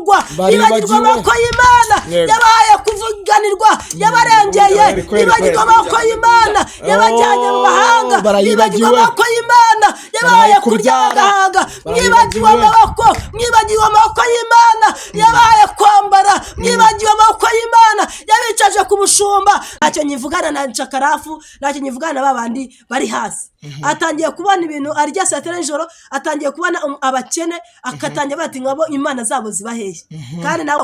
kuvugwa. Baribagiwe. Bibagirwa amaboko y'Imana Yego. yabahaye kuvuganirwa, yabarengeye. Kweli, kweli, Bibagirwa kweli. amaboko y'Imana yabajyanye mu Oh, mahanga. barayibagiwe. Bibagirwa amaboko y'Imana yabahaye Baraye kurya kubyara. bagahaga. Mwibagiwe Barayibagiwe. amaboko, mwibagiwe amaboko y'Imana yabahaye kwambara, mwibagiwe amaboko y'Imana yabicaje ku bushumba. Ntacyo nyivugana na Nshakarafu, ntacyo nyivugana na babandi bari hasi. Atangiye kubona ibintu arya saa tatu nijoro, atangiye kubona abakene, akatangira bati ngabo imana zabo ziba hehe? Kandi nawe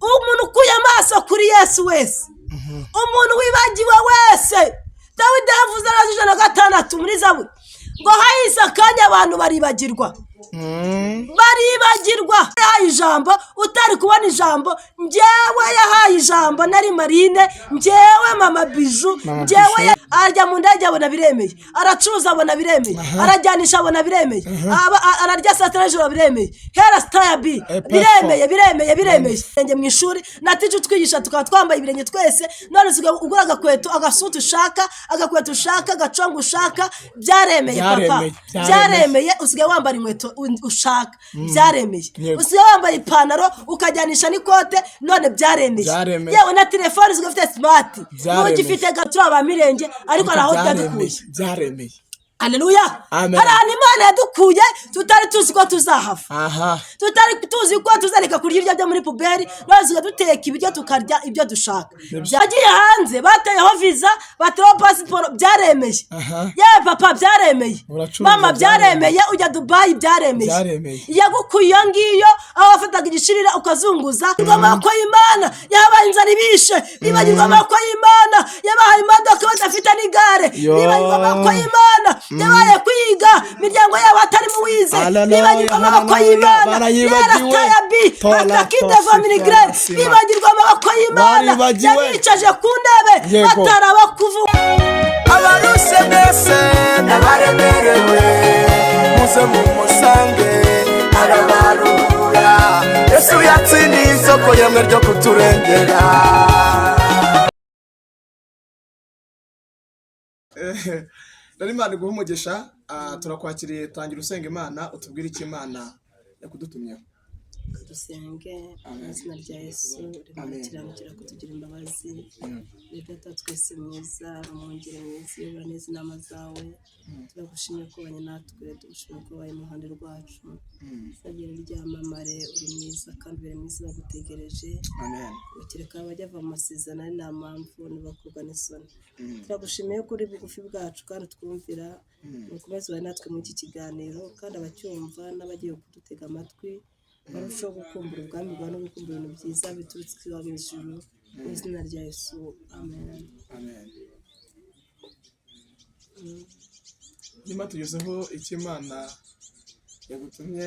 umuntu ukuye amaso kuri Yesu wese, umuntu wibagiwe wese. Dawidi yavuze neza 106 muri Zaburi ngo hahise akanya abantu baribagirwa. Baribagirwa. Yahaye ijambo utari kubona ijambo. Njyewe yahaye ijambo nari marine, njyewe Mama Biju. Mama Njyewe Bijou. Arajya mu ndege abona biremeye, aracuruza abona biremeye, arajyanisha abona biremeye, ararya saa tatu nijoro biremeye, hera sitaya bi biremeye, biremeye, biremeye. Ibirenge mu ishuri na teacher utwigisha tukaba twambaye ibirenge twese. None usigaye ugura agakweto, agasuti ushaka, agakweto ushaka, agacongo ushaka, byaremeye papa. Byaremeye, byaremeye. Byaremeye. Usigaye wambara inkweto ushaka, byaremeye. Usigaye wambaye ipantaro ukajyanisha n'ikote, none byaremeye. Byaremeye. Yewe na telefone usigaye ufite smart. Byaremeye. Ntugifite gato aba mirenge, ariko hari aho Byaremeye, byadukuye. byaremeye. Aleluya. Amen. Hari ahantu Imana yadukuye tutari tuzi ko tuzahava, tutari tuzi ko tuzareka kurya ibiryo byo muri poubelle, none tusigaye duteka ibiryo tukarya ibyo dushaka. Bagiye hanze bateyeho visa, bateyeho pasiporo, byaremeye. Yewe papa, byaremeye. Uracuruza, Mama, byaremeye. Ujya Dubayi, byaremeye. Byaremeye. Yagukuye iyo ngiyo aho wafataga igishirira ukazunguza. Amaboko y'Imana yabaye inzara ibishe. Bibagirwa amaboko y'Imana yabahaye imodoka badafite n'igare. Yo. Bibagirwa amaboko y'Imana yabaye kwiga miryango yabo atarimo uwize. Hallelujah, Bibagirwa amaboko hallelujah, y'Imana barayibagiwe. yarataya bi Tola, atakide tosi, familigre. sima. Bibagirwa amaboko y'Imana Baribagiwe. yabicaje ku ntebe batarabakuvuga. Abaruse mwese n'abaremerewe, muze mumusange arabaruhura. Yesu yatsindiye isoko yemwe ryo kuturengera. Rero Imana iguhe umugisha, turakwakiriye. Tangira usenga Imana, utubwire icyo Imana yakudutumyeho. Dusenge mu izina rya Yesu. Rimukiranukira kutugira imbabazi ni Data twese mwiza, umwungere mwiza uyobora neza inama zawe. Turagushimye ko ubanye natwe, tugushimye ko ubaye mu ruhande rwacu. Izagera ryamamare, uri mwiza kandi uri mwiza bagutegereje. Amen. Kereka abajya bava mu masezerano ari nta mpamvu ntibakorwa n'isoni. Turagushimiye ko uri bugufi bwacu kandi utwumvira. Ukomeze ubane natwe muri iki kiganiro, kandi abacyumva n'abagiye kudutega amatwi barushaho gukumbura ubwami bwawe no gukumbura ibintu byiza biturutse iwawe mu ijuru, mu izina rya Yesu, amen. Amen. Nyuma tugezeho icyo Imana yagutumye,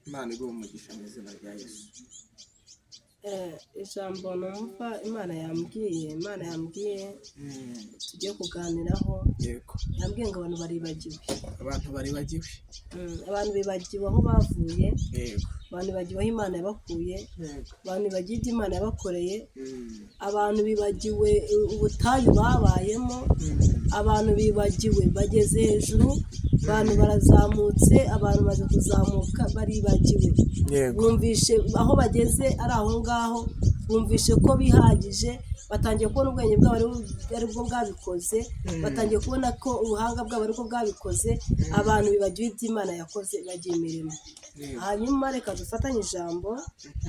Imana iguhe umugisha mu izina rya Yesu. Ijambo numva Imana yambwiye, Imana yambwiye tugiye kuganiraho, yambwiye ngo abantu baribagiwe. Abantu baribagiwe. Abantu bibagiwe aho bavuye. Abantu bibagiwe aho Imana yabakuye. Abantu bibagiwe ibyo Imana yabakoreye. Abantu bibagiwe ubutayu babayemo. Abantu bibagiwe bageze hejuru, abantu barazamutse, abantu bamaze kuzamuka baribagiwe. Bumvishe aho bageze ari aho ngaho, bumvishe ko bihagije, batangiye kubona ubwenge bwabo ari bwo bwabikoze, batangiye kubona ko ubuhanga bwabo ari bwo bwabikoze. Abantu bibagiwe ibyo Imana yakoze, bagiye imirimo. Hanyuma reka dufatanye ijambo,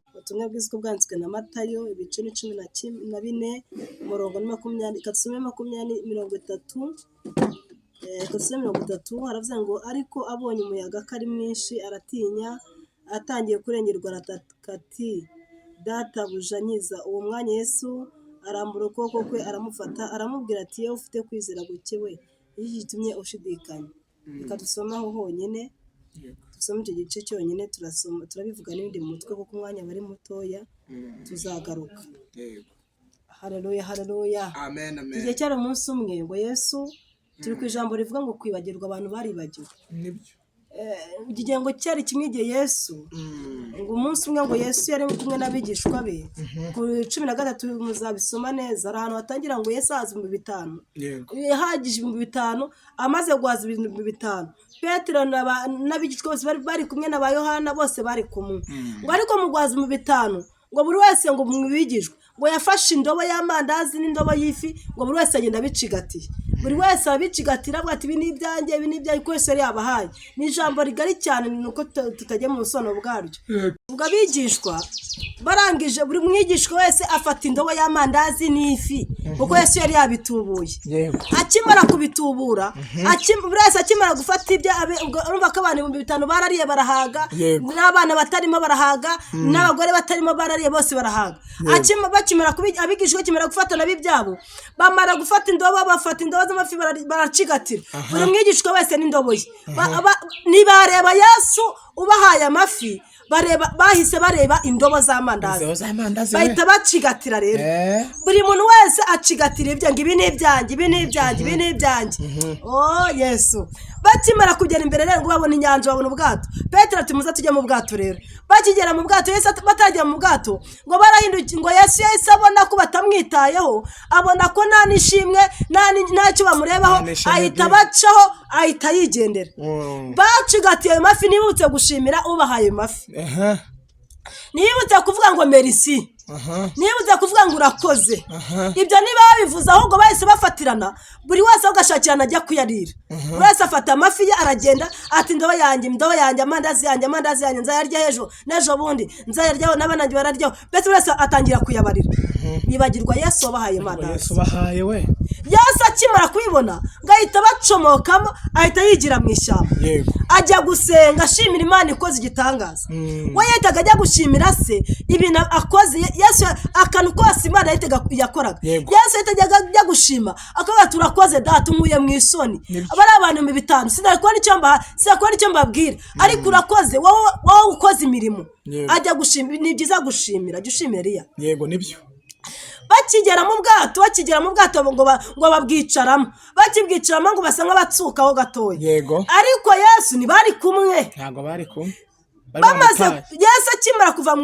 ubutumwa bwiza uko bwanditswe na Matayo, ibice ni 14, umurongo ni 20. Reka dusome 20, 30. Reka dusome 30. Haravuze ngo: "Ariko abonye umuyaga ko ari mwinshi aratinya, atangiye kurengerwa arataka ati: 'Databuja, nkiza.' Uwo mwanya Yesu arambura ukuboko kwe aramufata, aramubwira ati: 'Yewe ufite kwizera guke we, ni iki gitumye ushidikanya?'" Reka dusome aho honyine, dusome icyo gice cyonyine. Turasoma, turabivuga n'ibindi mu mutwe kuko umwanya aba ari mutoya, tuzagaruka. Haleluya, haleluya. Amen, amen. Igihe cyari umunsi umwe ngo Yesu, turi ku ijambo rivuga ngo kwibagirwa, abantu baribagiwe. Nibyo. Igihe ngo cyari kimwe igihe Yesu Ngo umunsi umwe ngo Yesu yari kumwe n'abigishwa be, ku 13 muzabisoma neza, hari ahantu hatangira ngo Yesu ahaza 5000. Yahagije 5000, amaze guhaza 5000, Petero n'abigishwa bose bari kumwe na ba Yohana bose bari kumwe. Ngo ariko mu guhaza 5000, ngo buri wese ngo mu bigishwa ngo yafashe indobo y'amandazi n'indobo y'ifi, ngo buri wese agenda abicigatiye, buri wese arabicigatira, avuga ati: "Ibi ni ibyanjye, ibi ni ibyanjye," kuko wese yari yabahaye. Ni ijambo rigari cyane, ni uko tutajya mu busobanuro bwaryo. Ubwo abigishwa barangije, buri mwigishwa wese afata indobo y'amandazi n'ifi, kuko Yesu yari yabitubuye. Akimara kubitubura, buri wese akimara gufata ibyo ubwo urumva ko abantu 5000 barariye barahaga. N'abana batarimo barahaga, n'abagore batarimo barariye, bose barahaga. Bakimara abigishwa bakimara gufata nabo ibyabo, bamara gufata indobo, bafata indobo z'amafi, baracigatira, buri mwigishwa wese n'indobo ye. Ntibareba Yesu ubahaye amafi, bareba, bahise bareba indobo z'amandazi. Indobo z'amandazi we. Bahita bacigatira rero. Buri muntu wese acigatira ibye, ngo ibi ni ibyanjye, ibi ni ibyanjye, ibi ni ibyanjye. Oh Yesu! Bakimara kugera imbere rero, ngo babona inyanja, babona ubwato. Petero ati: "Muze tujye mu bwato." Rero bakigera mu bwato, Yesu bataragera mu bwato, ngo barahindukiye, ngo Yesu yahise abona ko batamwitayeho, abona ko nta n'ishimwe, ntacyo bamurebaho. Nta n'ishimwe Ahita bye. bacaho, ahita yigendera. Bacigatiye ayo mafi, ntibibutse gushimira ubahaye ayo mafi. Ntibibutse kuvuga ngo merci. Ntibibutse kuvuga ngo urakoze. Ibyo niba babivuze, ahubwo bahise bafatirana, buri wese agashakirana ajya kuyarira. Buri wese afata amafi ye aragenda, ati: "Indobo yanjye, indobo yanjye, amandazi yanjye, amandazi yanjye, nzayarya ejo n'ejo bundi, nzayaryaho, n'abana banjye bararyaho." Mbese buri wese atangira kuyabarira, bibagirwa Yesu wabahaye amandazi. Yesu bahaye we. Yesu akimara kubibona, ngo ahita bacomokamo, ahita yigira mu ishyamba. Ajya gusenga, ashimira Imana ikoze igitangaza. We yahitaga ajya gushimira se ibintu akoze. Yesu akantu kose Imana yahitaga yakoraga, Yesu yahitaga ajya gushima, akavuga ati: "Urakoze Data, unkuye mu isoni." Aba ari abantu 5000, sinari kubona icyo mbaha, sinari kubona icyo mbabwira, ariko urakoze wowe ukoze imirimo. Ajya gushima. Ni byiza gushimira, jya ushimira Eliya. Yego, nibyo. Bakigera mu bwato ngo babwicaramo, bakibwicaramo ngo basa nk'abatsukaho gatoya. Ariko Yesu ntibari kumwe. Ntabwo bari kumwe. Bari Bamaze bamutaye. Yesu akimara kuva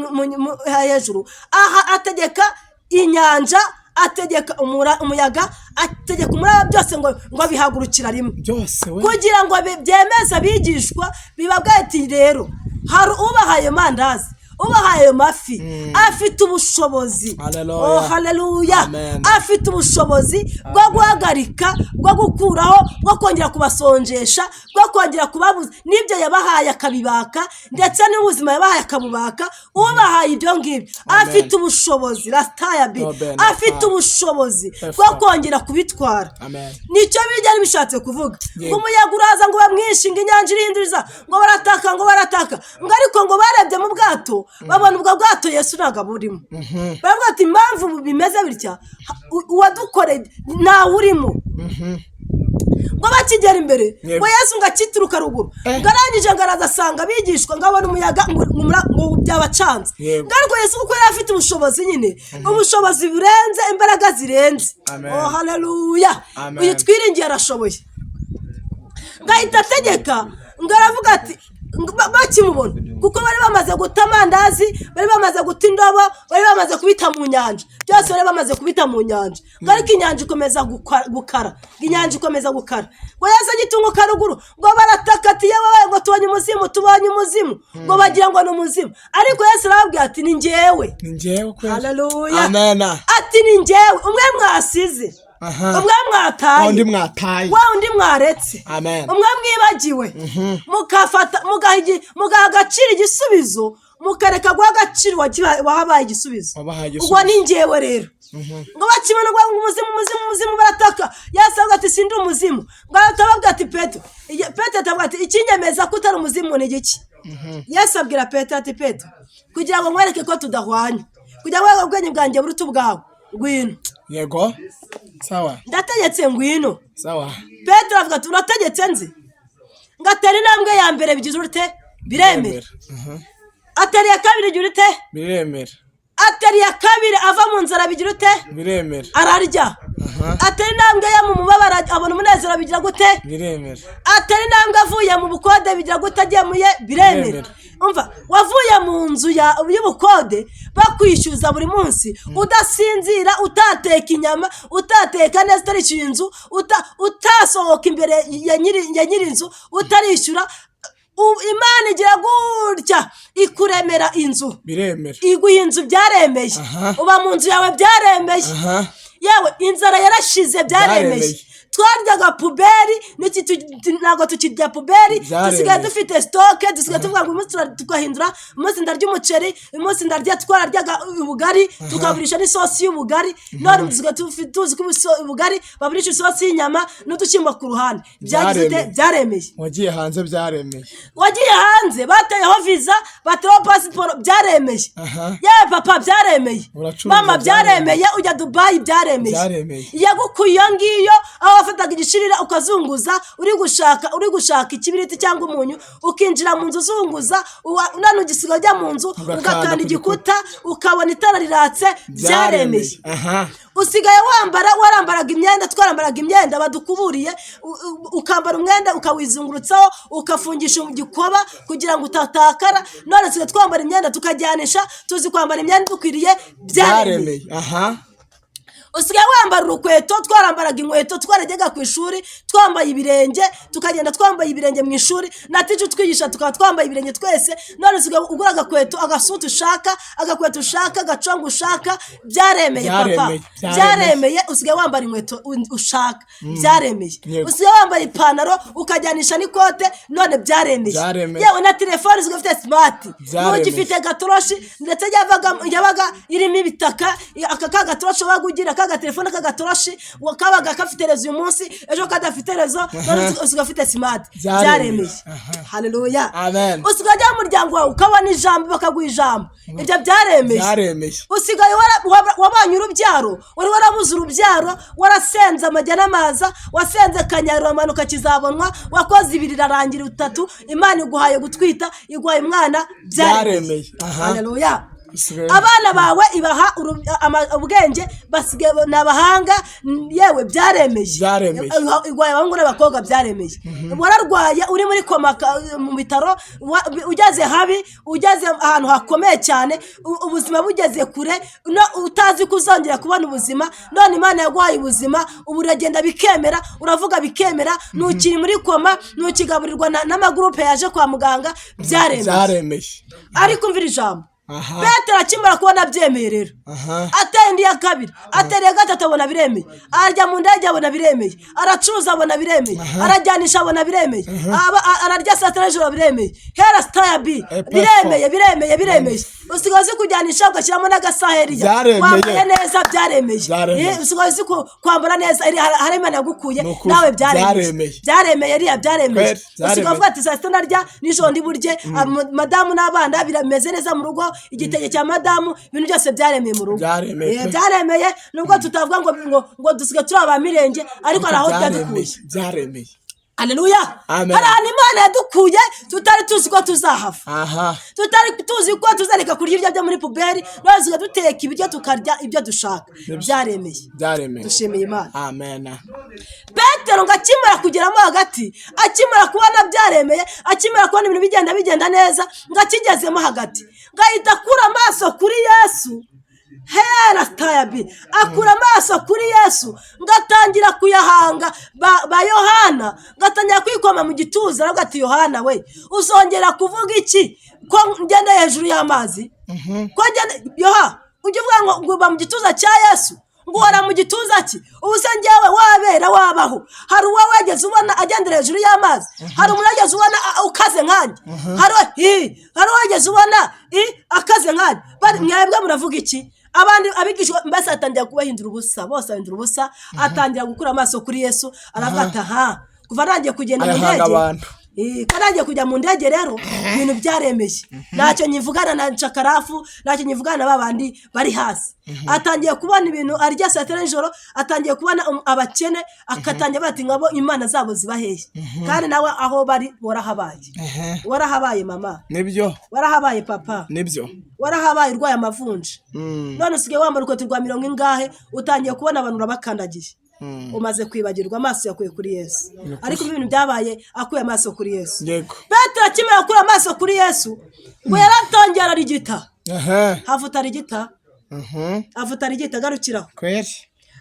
hejuru aha, ategeka inyanja, ategeka umuyaga, ategeka umuraba, byose ngo bihagurukira rimwe. Byose we. Kugira ngo byemeze abigishwa, bibabwira ati: "Rero hari ubahaye amandazi, ubahaye ayo mafi, afite ubushobozi." Hallelujah. Oh haleluya! Amen. Afite ubushobozi bwo guhagarika, bwo gukuraho, bwo kongera kubasonjesha, bwo kongera kubabuza n'ibyo yabahaye akabibaka, ndetse n'ubuzima yabahaye akabubaka. Ubahaye ibyo ngibyo afite ubushobozi rasitayabi. Amen. Afite ubushobozi bwo kongera kubitwara. Amen. Nicyo bijya bishatse kuvuga. Ngo umuyaga uraza, ngo uba mwinshi, ngo inyanja irihinduriza, ngo barataka, ngo barataka, ngo ariko ngo barebye mu bwato, babona ubwo bwato Yesu ntabwo aburimo. Baravuga ati: "Impamvu bimeze bitya, uwadukoreye ntawe urimo." Ngo bakigera imbere, ngo Yesu ngo akituruka ruguru. Ngo arangije ngo araza asanga abigishwa, ngo abona umuyaga, ngo byabacanze. Ngo ariko Yesu, kuko yari afite ubushobozi nyine, ubushobozi burenze, imbaraga zirenze. Amen. Oh haleluya! Amen. Uyu twiringiye arashoboye. Ngo ahita ategeka, ngo aravuga ati ngo bakimubona, kuko bari bamaze guta amandazi, bari bamaze guta indobo, bari bamaze kubita mu nyanja byose, bari bamaze kubita mu nyanja. Ngo ariko inyanja ikomeza gukara, ngo inyanja ikomeza gukara. Ngo Yesu agitunguka ruguru, ngo barataka ati: "Yewe, ngo tubonye umuzimu, tubonye umuzimu!" Ngo bagira ngo ni umuzimu, ariko Yesu arababwira ati: "Ni njyewe." Ni njyewe kweli. Haleluya! Amen. Ati: "Ni njyewe umwe mwasize, umwe mwataye, undi mwataye, wa undi mwaretse, Amen. umwe mwibagiwe, mukafata mugaha agaciro igisubizo, mukareka guha agaciro wahabaye igisubizo." Wabahaye igisubizo. Ubwo ni njyewe rero. Ngo bakibona ngo umuzimu, umuzimu, umuzimu, barataka. Yesu avuga ati: "Sindi umuzimu." Ngo arababwira ati: "Petero." Petero atavuga ati: "Ikinyemeza ko utari umuzimu ni igiki?" Yesu abwira Petero ati: "Petero, kugira ngo nkwereke ko tudahwanye, kugira ngo ubwenge bwanjye burute ubwawe, ngwino." Yego, sawa. "Ndategetse, ngwino." Sawa. Petero avuga ati: "Urategetse nzi." Ngo atera intambwe ya mbere, bigize urute? Biremera. Atera iya kabiri, igira ute? Biremera. Atera iya kabiri, ava mu nzara, bigira ute? Biremera. Ararya. Atera intambwe ye mu mubabaro, abona umunezero, bigira gute? Biremera. Atera intambwe avuye mu bukode, bigira gute? Agiye mu ye, biremera. Biremera. Umva, wavuye mu nzu y'ubukode bakwishyuza buri munsi, udasinzira, utateka inyama, utateka neza, utarishyura inzu, utasohoka imbere ya nyiri inzu utarishyura. Imana igira gutya ikuremera inzu. Biremera. Iguha inzu, byaremeye. Uba mu nzu yawe, byaremeye. Yewe, inzara yarashize, byaremeye. Byaremeye. Twaryaga poubelle n'iki, ntabwo tukirya poubelle. Byaremeye. Dusigaye dufite stock, dusigaye tuvuga ngo uyu munsi tugahindura, umunsi ndarya umuceri, uyu munsi ndarya. Twararyaga ubugari tukaburisha n'isosi y'ubugari, none dusigaye tuzi ko ubugari baburisha isosi y'inyama n'udushyimbo ku ruhande. Byagize ute? Byaremeye. Byaremeye. Wagiye hanze, byaremeye. Wagiye hanze, bateyeho viza, bateyeho pasiporo, byaremeye. Yewe papa, byaremeye. Uracuruza, mama, byaremeye. Ujya Dubayi, byaremeye. Byaremeye. Yagukuye iyo ngiyo aho wafataga igishirira ukazunguza, uri gushaka ikibiriti cyangwa umunyu, ukinjira mu nzu uzunguza, none ugisiga ujya mu nzu Ugakanda ugakanda ku igikuta, ukabona itara riratse, byaremeye. Usigaye wambara, warambaraga imyenda, twarambaraga imyenda badukuburiye, ukambara umwenda ukawizungurutsaho, ukafungisha igikoba kugira ngo utatakara, none tusigaye twambara imyenda tukajyanisha, tuzi kwambara imyenda idukwiriye, byaremeye. Byaremeye. Usigaye wambara urukweto, twarambaraga inkweto, twarajyaga ku ishuri twambaye ibirenge, tukagenda twambaye ibirenge mu ishuri, na teacher utwigisha tukaba twambaye ibirenge twese, none usigaye ugura agakweto, agasuti ushaka, agakweto ushaka, agacongo ushaka, byaremeye papa. Byaremeye, byaremeye. Byaremeye. Usigaye wambara inkweto ushaka, byaremeye. Usigaye wambaye ipantaro ukajyanisha n'ikote, none byaremeye. Byaremeye. Yewe, na telefone usigaye ufite smart. Byaremeye. Ntugifite gatoroshi, ndetse yabaga irimo ibitaka. Aka kagatoroshi wabaga ugira, ka gatelefone k'agatoroshi kabaga gafite réseau uyu munsi, ejo kadafite réseau, none usigaye ufite smart. Byaremeye. Byaremeye. Haleluya. Amen. Usigaye ujya mu muryango wawe ukabona ijambo, bakaguha ijambo, ibyo byaremeye. Byaremeye. Usigaye wabonye urubyaro, wari warabuze urubyaro, warasenze amajya n'amaza, wasenze kanyariro amanuka kizabonwa, wakoze ibiri irarangira utatu, Imana iguhaye gutwita, iguhaye umwana, byaremeye. Byaremeye. Haleluya. Usigaye Abana bawe ibaha ubwenge, basigaye ni abahanga, yewe byaremeye. Byaremeye. Iguhaye abahungu n'abakobwa, byaremeye. Wararwaye uri muri koma mu bitaro, ugeze habi, ugeze ahantu hakomeye cyane, ubuzima bugeze kure, no utazi ko uzongera kubona ubuzima, none Imana yaguhaye ubuzima, ubu uragenda bikemera, uravuga bikemera, ntukiri muri koma, ntukigaburirwa n'amagurupe yaje kwa muganga, byaremeye. Byaremeye. Ariko umvira ijambo. Petero akimara kubona abyemeye rero, ateye indi ya kabiri, atera iya gatatu, abona biremeye, arajya mu ndege abona biremeye, aracuruza abona biremeye, arajyanisha abona biremeye, ararya saa sita nijoro biremeye, hera sitaya bi biremeye, biremeye, biremeye. Usigaye uzi kujyanisha ugashyiramo n'agasaheriya. Byaremeye. Wambaye neza, byaremeye. Byaremeye. Usigaye uzi kwambara neza, hari Imana yagukuye. Ni ukuri, nawe byaremeye. Byaremeye. Byaremeye riya, byaremeye. Kweli, Usigaye byaremeye. uvuga ati saa sita ndarya, nijoro ndi burye, madamu n'abana birameze neza mu rugo, igitenge cya madamu, ibintu byose byaremeye mu rugo. Byaremeye pe. Byaremeye, nubwo tutavuga ngo dusigaye turi abamirenge, ariko hari aho Byaremeye. byadukuye. Byaremeye. Aleluya. Amen. Hari ahantu Imana yadukuye tutari tuzi ko tuzahava, tutari tuzi ko tuzareka kurya ibiryo byo muri poubelle, none tusigaye duteka ibiryo tukarya ibyo dushaka, byaremeye. Byaremeye. Dushimiye Imana. Amen. Petero ngo akimara kugeramo hagati, akimara kubona byaremeye, akimara kubona ibintu bigenda neza, ngo akigezemo hagati ngo ahita akura amaso kuri Yesu, hera sitayabi, akura amaso kuri Yesu, ngo atangira kuyahanga ba Yohana, ngo atangira kwikoma mu gituza, aravuga ati: "Yohana we, uzongera kuvuga iki ko ngenda hejuru y'amazi, ko ngenda?" Yoha, ujya uvuga ngo uba mu gituza cya Yesu, ngo uhora mu gituza cye. Ubu se njyewe wabera wabaho, hari uwo wageze ubona agendera hejuru y'amazi? Hari umuntu wageze ubona ukaze nkanjye? Hari uwo wageze ubona akaze nkanjye? Mwebwe muravuga iki? Abandi abigishwa mbese atangira kubahindura ubusa bose, ahindura ubusa, atangira gukura amaso kuri Yesu, aravuga ati: "Aha, kuva nagiye kugenda mu Ayahanga ndege abantu. Kanagiye kujya mu ndege rero, ibintu byaremeye, ntacyo nyivugana na Nshakarafu, ntacyo nyivugana na babandi bari hasi. Atangiye kubona ibintu arya saa 6 nijoro, atangiye kubona abakene, akatangira bati nkabo imana zabo ziba hehe? Kandi nawe aho bari warahabaye. Warahabaye mama. Nibyo. Warahabaye papa. Nibyo. Warahabaye urwaye amavunja, none usigaye wambara urukweto rwa mirongo ingahe, utangiye kubona abantu urabakandagiye. Umaze kwibagirwa, amaso yakuye kuri Yesu. Ariko ibintu byabaye akuye amaso kuri Yesu. Petero akimara gukura amaso kuri Yesu, ngo yaratangiye ararigita. Havuta arigita. Havuta arigita, garukiraho. Kweri.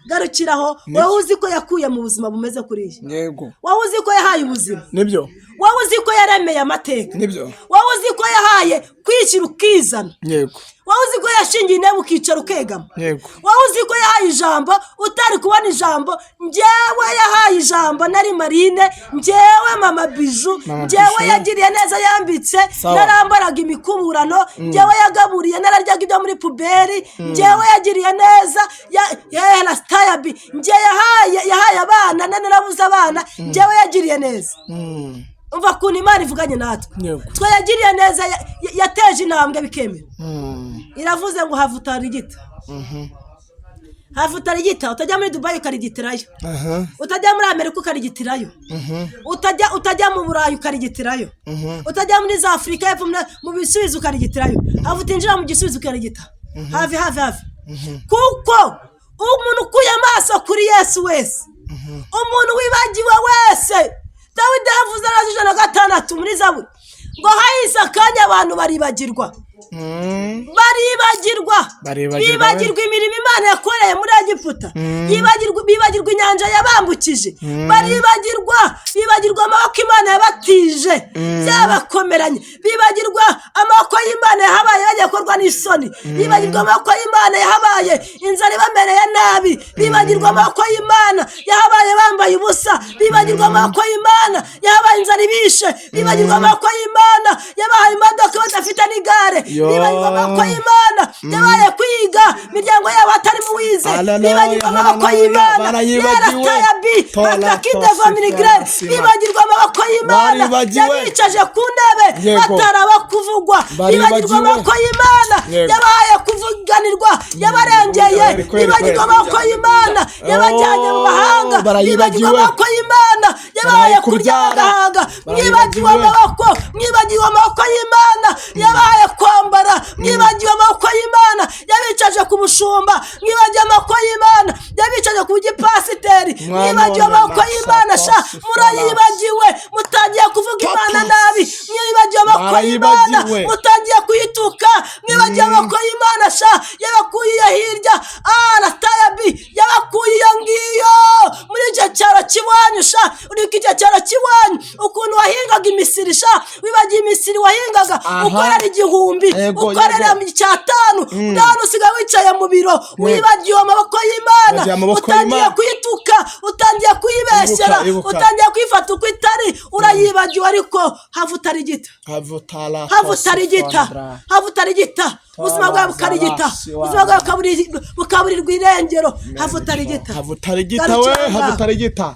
Garukiraho. Wowe uzi ko yakuye mu buzima bumeze kuriya? Yego. Wowe uzi ko yahaye ubuzima? Nibyo. Wowe uzi ko yaremeye amateka? Nibyo. Wowe uzi ko yahaye kwishyira ukizana? Yego. Wowe uzi ko yashingiye intebe ukicara ukegama? Yego. Wowe uzi ko yahaye ijambo utari kubona ijambo? Njyewe yahaye ijambo nari Marine, njyewe Mama Biju, Mama njyewe Bijou. yagiriye neza, yambitse Sawa. narambaraga imikuburano, njyewe yagaburiye nararyaga ibyo muri puberi, njyewe yagiriye neza rasitayabi, njye yahaye abana nari narabuze abana, njyewe yagiriye neza. Umva ukuntu Imana ivuganye natwe. Yego. Twe yagiriye neza, yateje intambwe bikemera. Iravuze ngo havutarigita, havutarigita. Utajya muri Dubayi ukarigitirayo, utajya muri Amerika ukarigitirayo, utajya mu Burayi ukarigitirayo, utajya muri za Afurika y'Epfo mu bisubizo ukarigitirayo. Have utinjira mu gisubizo ukarigita. Have, have, have. Kuko umuntu ukuye amaso kuri Yesu wese, umuntu wibagiwe wese, Dawidi yavuze arazi 106 muri Zaburi ngo hahise akanya abantu baribagirwa. Baribagirwa. Baribagirwa. Bibagirwa imirimo Imana yakoreye muri Egiputa, bibagirwa inyanja yabambukije, baribagirwa, bibagirwa amaboko Imana yabatije byabakomeranye, bibagirwa amaboko y'Imana yahabaye bagiye gukorwa n'isoni, bibagirwa amaboko y'Imana yahabaye inzara ibamereye nabi, bibagirwa amaboko y'Imana yahabaye bambaye ubusa, bibagirwa amaboko y'Imana yahabaye inzara ibishe, bibagirwa amaboko y'Imana yabahaye imodoka badafite n'igare, bibagirwa amaboko y'Imana yabaye kwiga imiryango yabo atarimo uwize, Hallelujah, bibagirwa amaboko hallelujah, y'Imana barayibagiwe. yaratayabi Tola, atakideva tosi, minigrere, tola, bibagirwa amaboko y'Imana Baribagiwe. yabicaje ku ntebe Yego. bataraba kuvugwa, Baribagiwe. bibagirwa amaboko y'Imana Yego. yabahaye kuvuganirwa, yabarengeye, Kweri, kweri, bibagirwa kweri. amaboko y'Imana yabajyanye mu mahanga, Barayibagiwe. bibagirwa amaboko y'Imana yabahaye Baraye kurya kubyara. bagahaga, mwibagiwe Barayibagiwe. amaboko, mwibagiwe amaboko y'Imana yabahaye kwambara, mwibagiwe amaboko y'Imana yabicaje ku bushumba, mwibagiwe amaboko y'Imana yabicaje ku gipasiteri, Mwana mwibagiwe amaboko wa y'Imana sha, Satoshi. murayibagiwe, mutangiye kuvuga Imana nabi, mwibagiwe amaboko y'Imana, Barayibagiwe. mutangiye kuyituka, mwibagiwe amaboko y'Imana sha, yabakuye iyo hirya aratayabi, yabakuye iyo ngiyo muri icyo cyaro cy'iwanyu sha, uri ku icyo cyaro cy'iwanyu ukuntu wahingaga imisiri sha, wibagiwe imisiri wahingaga ukorera 1000, Yego, ukorera yego. 500, none usigaye wicaye mu biro, wibagiwe amaboko y'Imana, Wibagiwe amaboko utangiye y'Imana. kuyituka, utangiye kuyibeshyera, Ibuka, ibuka. utangiye kuyifata uko itari, urayibagiwe. Ariko havutarigita, Havutara havutarigita, havutarigita, ubuzima bwawe bukarigita, ubuzima bwawe bukaburirwa irengero. Havutarigita. Havutarigita we, havutarigita.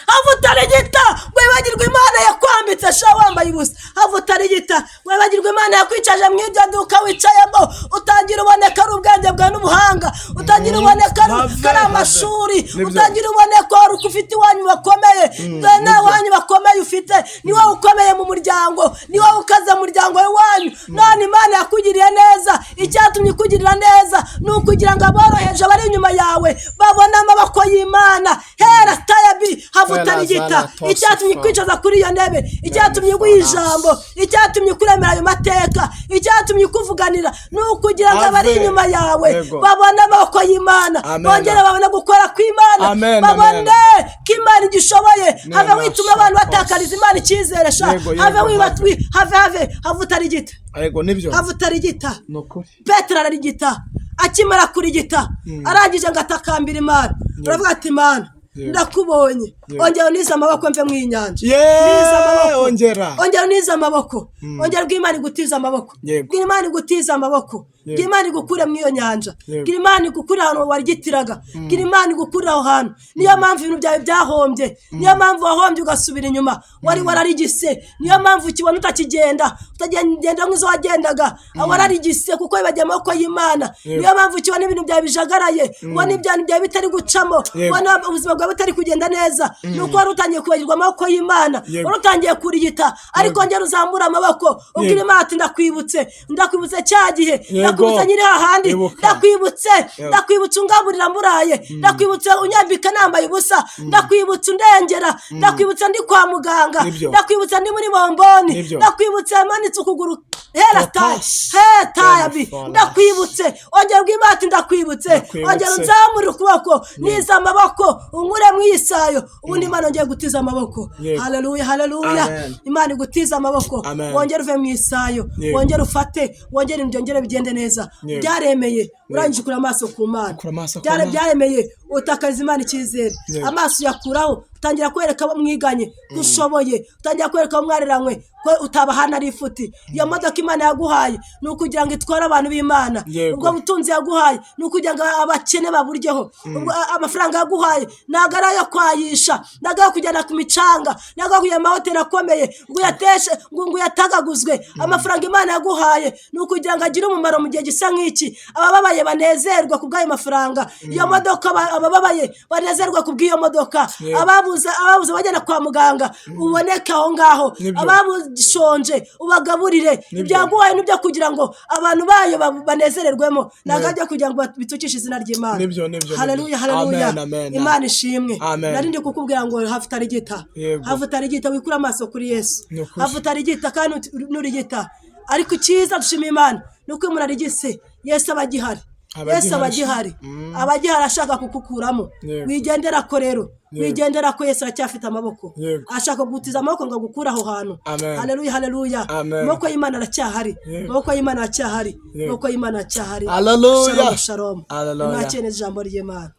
Havutarigita, wibagirwa Imana yakwambitse sha wambaye ubusa. Havutarigita, wibagirwa Imana yakwicaje mu iryo duka wicayemo, utangira uboneka ari ubwenge bwawe n'ubuhanga, utangira uboneka ari Have, ari have. amashuri, Nibyo. utangira uboneka wari uko ufite iwanyu bakomeye, dore nta wanyu bakomeye ufite, ni wowe ukomeye mu muryango, ni wowe ukaze mu muryango w'iwanyu. None Imana yakugiriye neza, icyatumye ikugirira neza ni ukugira ngo aboroheje abari inyuma yawe babone amaboko y'Imana. Hera tayabi, havutarigita. Icyatumye ikwicaza kuri iyo ntebe, icyatumye iguha ijambo, icyatumye ikuremera ayo mateka, icyatumye ikuvuganira ni ukugira ngo abari Ave. inyuma yawe Yego. babone amaboko y'Imana, Amen. bongere babone gukora kw'Imana, Amen, babone amen. ko Imana igishoboye. Have Nena, wituma abantu shakos. batakariza Imana icyizere sha. Yego, yego, Have have. wibatwi, have, have, havutarigita. Yego, nibyo. Havutarigita. Ni ukuri. Petero ararigita, akimara kurigita arangije ngo atakambira Imana, uravuga ati Imana, Yego. ndakubonye, Yego. ongera unize amaboko mve mu inyanja. Yeee, Nize amaboko. ongera. Ongera unize amaboko, ongera bw'Imana igutize amaboko, Yego. bw'Imana igutize amaboko. Gira Imana igukure muri iyo nyanja. Yego. Gira Imana igukure ahantu warigitiraga. Gira Imana igukure aho hantu. Niyo mpamvu ibintu byawe byahombye, niyo mpamvu wahombye ugasubira inyuma, wari wararigise. Niyo mpamvu ukibona utakigenda, utagenda nk'izo wagendaga, wararigise kuko wibagiwe amaboko y'Imana. Yego. Niyo mpamvu ukibona ibintu byawe bijagaraye, ubona ibintu byawe bitari gucamo, Yego. ubona ubuzima bwawe butari kugenda neza, ni uko wari utangiye kwibagirwa amaboko y'Imana. Yego. Wari utangiye kurigita, ariko ongera uzamure amaboko ubwire Yego. Imana ati ndakwibutse, ndakwibutse cya gihe, Yego. ndakwibutse nyiri hahandi, Ibuka. ndakwibutse, Yego. ndakwibutse ungaburira mburaye, ndakwibutse unyambika nambaye ubusa, ndakwibutse undengera, ndakwibutse ndi kwa muganga, Nibyo. ndakwibutse ndi muri bomboni, Nibyo. ndakwibutse manitse ukuguru hera tayi Topas. he tayabi, Telephone. ndakwibutse. Ongera ubwire Imana ati ndakwibutse, Ndakwibutse. ongera uzamure ukuboko, niza amaboko unkure mu isayo. Ubundi Imana yongeye gutiza amaboko. Yego. Haleluya, haleluya. Amen. Imana igutiza amaboko, Amen. wongere uve mu isayo, Yego. wongere ufate, wongere ibintu byongere bigende neza. Yego. Byaremeye urangije ukura amaso ku Mana. Ukura amaso ku Mana. Byaremeye utakariza Imana icyizere. Yego. Amaso uyakuraho, utangira kwereka abo mwiganye ko ushoboye, utangira kwereka abo mwareranywe ko utabahana ari ifuti. Iyo modoka Imana yaguhaye ni ukugira ngo itware abantu b'Imana. Yego. Ubwo butunzi yaguhaye ni ukugira ngo abakene baburyeho. Ubwo amafaranga yaguhaye ntabwo ari ayo kwayisha, ntabwo ari ayo kujyana ku micanga, ntabwo ari ayo kujya mu mahoteli akomeye ngo uyateshe, ngo uyatagaguzwe. Amafaranga Imana yaguhaye ni ukugira ngo agire umumaro mu gihe gisa nk'iki, abababaye banezerwa ku bw'ayo mafaranga. Iyo modoka abababaye banezerwa ku bw'iyo modoka. Yego. Ababuze abajyana kwa muganga uboneke aho ngaho. Nibyo. Ababushonje ubagaburire. Nibyo. Ibyaguhaye nibyo kugira ngo abantu bayo banezererwemo, ntabwo Yego. ajya kugira ngo bitukishe izina ry'Imana. Nibyo, nibyo, nibyo. Haleluya, haleluya. Amen, amen. Imana ishimwe. Amen. Nari ndi kukubwira ngo hafi utarigita, Yego. hafi utarigita, wikure amaso kuri Yesu. Ni ukuri. Hafi utarigita kandi nurigita. Ariko icyiza dushima Imana ni uko iyo umuntu arigise Yesu aba agihari. Aba Yesu aba agihari. agihari, aba agihari ashaka kukukuramo. Yego. Wigendera ko rero, Yego. wigendera ko Yesu aracyafite amaboko. Yego. Ashaka kugutiza amaboko ngo agukure aho hantu. Amen. Haleluya, haleluya. Amen. Amaboko y'Imana aracyahari. Yego. Amaboko y'Imana aracyahari. Yego. Amaboko y'Imana aracyahari. Haleluya. Shalom, shalom. Haleluya. Mwakire neza ijambo ry'Imana.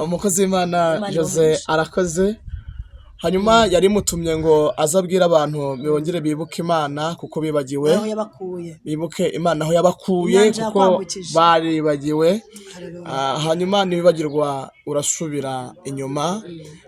Umukozi w'Imana Imana Jose ibahe arakoze. Hanyuma yari mutumye ngo aze abwire abantu bongere bibuke Imana kuko bibagiwe, aho yabakuye. bibuke Imana aho yabakuye Inyanja kuko yakwambukije. baribagiwe. Haleluya. Hanyuma niwibagirwa urasubira inyuma,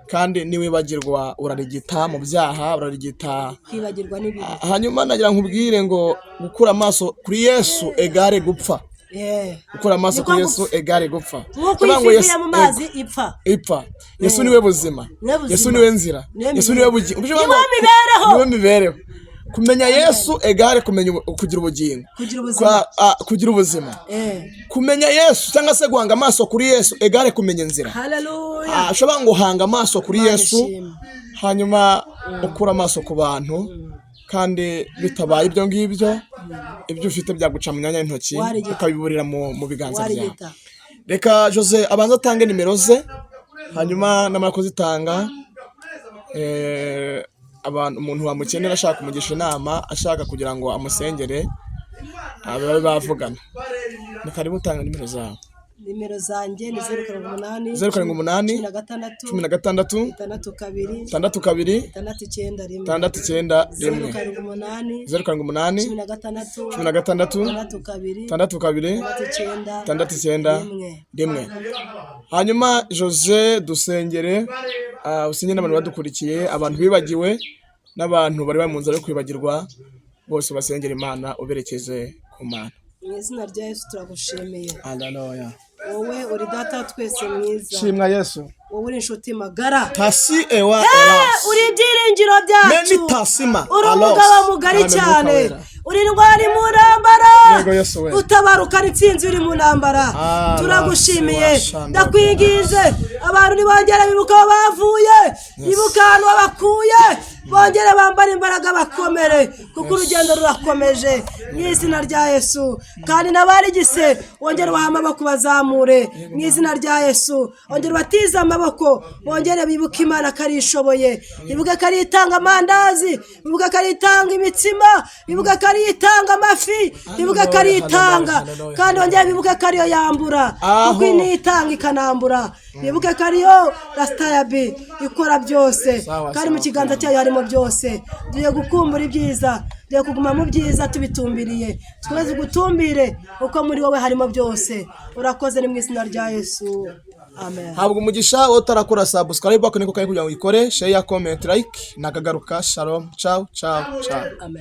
kandi niwibagirwa urarigita mu byaha, urarigita. Kwibagirwa n'ibibi. Hanyuma nagira nkubwire ngo gukura amaso kuri Yesu egare gupfa. Yeah. Gukura amaso Niko kuri Yesu gupfa. egare gupfa. Nk'uko Kuvuga ngo ifi Yesu- ivuye mu mazi ipfa. ipfa. Yesu niwe buzima, Niwe buzima. Yesu niwe nzira, Niwe Yesu mibereho. niwe bugingo. Niwe mibereho. Niwe mibereho. Kumenya Yesu egare kumenya kugira ubugingo, Kugira ubuzima. Kugira ubuzima. Kumenya Yesu cyangwa se guhanga amaso kuri Yesu egare kumenya inzira. Haleluya. Ushobora ngo hanga amaso kuri Imana Yesu, ishimwe. hanyuma ukura amaso ku bantu, kandi bitabaye ibyo ngibyo, ibyo ufite byaguca mu myanya y'intoki, Warigita. ukabiburira mu biganza byawe. Warigita. Reka Jose abanze atange nimero ze, hanyuma namara kuzitanga, abantu umuntu wamukenera ashaka kumugisha inama, ashaka kugira ngo amusengere, babe bavugana. Ni karibu, utanga nimero zawe. Nimero zanjye ni 078, 078, 16, 16, 62, 62, 691, 691, 078, 078, 16, 16, 62, 62, 69, 69 1. 1. Hanyuma Jose dusengere, usengere n'abantu badukurikiye, abantu bibagiwe n'abantu bari bari mu nzira yo kwibagirwa, bose basengera Imana uberekeze ku Mana. Mu izina rya Yesu turagushimiye. Haleluya. Wowe uri data wa twese mwiza. Shimwa Yesu. Wowe uri inshuti magara. Tasi ewa elas. Uri ibyiringiro byacu. Meni tasima Uri alos. umugabo mugari Amen, cyane. Mwuka Wera. Uri intwari mu ntambara. Yego, Yesu we. Utabarukana intsinzi uri mu ntambara. Ah, Turagushimiye. Rasi wa shanda. Ndakwinginze abantu nibongere bibuka aho bavuye, bibuka ahantu babakuye, bongere bambare imbaraga bakomere, kuko urugendo rurakomeje mu izina rya Yesu. Kandi n'abarigise wongere ubahe amaboko bazamure mu izina rya Yesu. Wongere ubatize amaboko, bongere bibuke Imana ko ari ishoboye, bibuke ko ari itanga amandazi, bibuke ko ari itanga imitsima, bibuke ko ari itanga amafi, bibuke ko ari itanga, Hallelujah. kandi wongere bibuke ko ariyo yambura, Aho. kuko niyo itanga ikanambura. Bibuke ko ariyo rasitayabi ikora byose, Sawa, kandi mu sawa, kiganza cyayo harimo byose. Tugiye gukumbura ibyiza, Dore kuguma mu byiza tubitumbiriye, tweze ugutumbire kuko muri wowe harimo byose. Urakoze, ni mu izina rya Yesu, amen. Habwa umugisha wowe utarakora subscribe, ako niko kari kugira ngo uyikore, share, comment, like. Nakagaruka. Shalom, ciao ciao ciao. Amen.